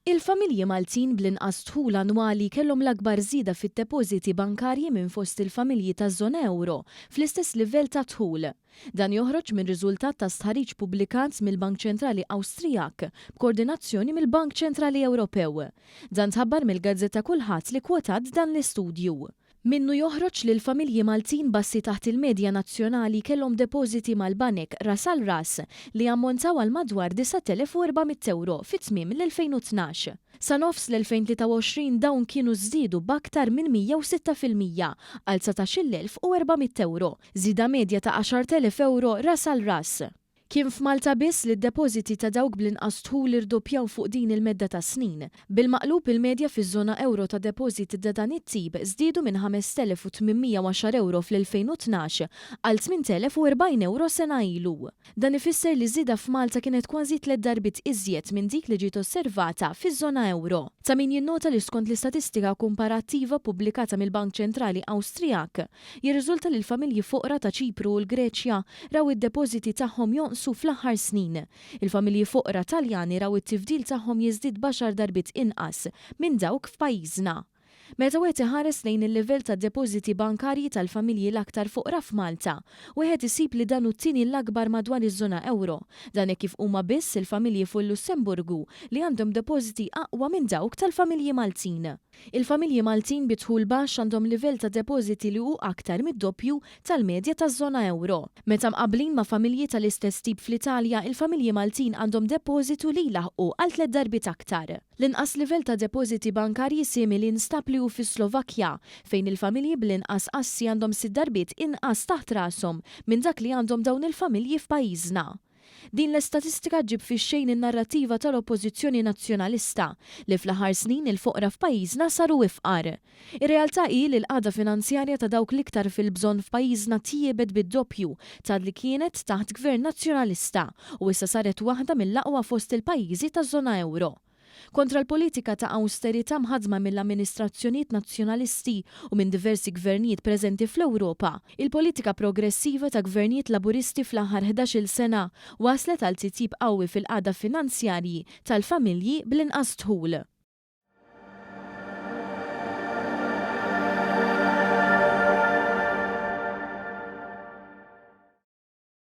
Il-familji Maltin bl-inqas dħul annwali kellhom l-akbar żieda fid-depożiti bankarji minn fost il-familji taż-żona ewro fl-istess livell ta' dħul. Dan joħroġ minn riżultat ta' stħarriġ pubblikat mill-Bank Ċentrali Awstrijak b'koordinazzjoni mill-Bank Ċentrali Ewropew. Dan tħabbar mill-gazzetta Kullħadd li kkwotat dan l-istudju. Minnu joħroġ li l-familji Maltin b'assi taħt il-medja nazzjonali kellhom depożiti mal-banek ras għal ras li jammontaw għal madwar 9,400 ewro fi tmiem l-2012. Sa nofs l-2023 dawn kienu żdiedu b'aktar minn 106% għal 19,400 ewro, żieda medja ta' 10,000 ewro ras għal ras. Kien f'Malta biss li d-depożiti ta' dawk bl-inqas dħul irdoppjaw fuq din il-medda ta' snin. Bil-maqlub, il-medja fiż-żona ewro ta' depożiti ta' dan it-tip żdiedu minn 5,810 ewro fl-2012 għal 8,040 ewro sena ilu. Dan ifisser li ż-żieda f'Malta kienet kważi tlett darbiet iżjed minn dik li ġiet osservata fiż-żona ewro. Ta' min jinnota li skont l-istatistika kumparattiva ppubblikata mill-Bank Ċentrali Awstrijak, Jirriżulta li l-familji foqra ta' Ċipru u l-Greċja raw id-depożiti tagħhom jonqsu fl-aħħar snin. Il-familji foqra Taljani raw it-tifdil tagħhom jiżdied b'għaxar darbiet inqas minn dawk f'pajjiżna. Meta wieħed iħares lejn il-livell ta' depożiti bankarji tal-familji l-aktar foqra f'Malta, wieħed isib li dan hu t-tieni l-akbar madwar iż-żona ewro. Dan hekk kif huma biss il-familji ful-Lussemburgu li għandhom depożiti aqwa minn dawk tal-familji Maltin. Il-familji Maltin bi dħul baxx għandhom livell ta' depożiti li hu aktar mid-doppju tal-medja taż-żona ewro. Meta mqabblin ma' familji tal-istess tip fl-Italja, il-familji Maltin għandhom depożitu li jlaħħqu għal tlett darbiet aktar. L-inqas livell ta' depożiti bankarji simili nstab li hu fis-Slovakkja, fejn il-familji bl-inqas assi għandhom sitt darbiet inqas taħt rashom minn dak li għandhom dawn il-familji f'pajjiżna. Din l-istatistika ġġib fix-xejn in-narrattiva tal-Oppożizzjoni Nazzjonalista li fl-aħħar snin il-foqra f'pajjiżna saru ifqar. Ir-realtà hi li l-qagħda finanzjarja ta' dawk l-iktar fil-bżonn f'pajjiżna tjiebet bid-doppju ta' li kienet taħt Gvern Nazzjonalista u issa saret waħda mill-aqwa fost il-pajjiżi taż-żona ewro. Kontra l-politika ta' awsterità mħaddma mill-amministrazzjonijiet Nazzjonalisti u minn diversi gvernijiet preżenti fl-Ewropa, il-politika progressiva ta' gvernijiet Laburisti fl-aħħar 11-il sena wasslet għal titjib qawwi fil-qagħda finanzjarji tal-familji bl-inqas dħul.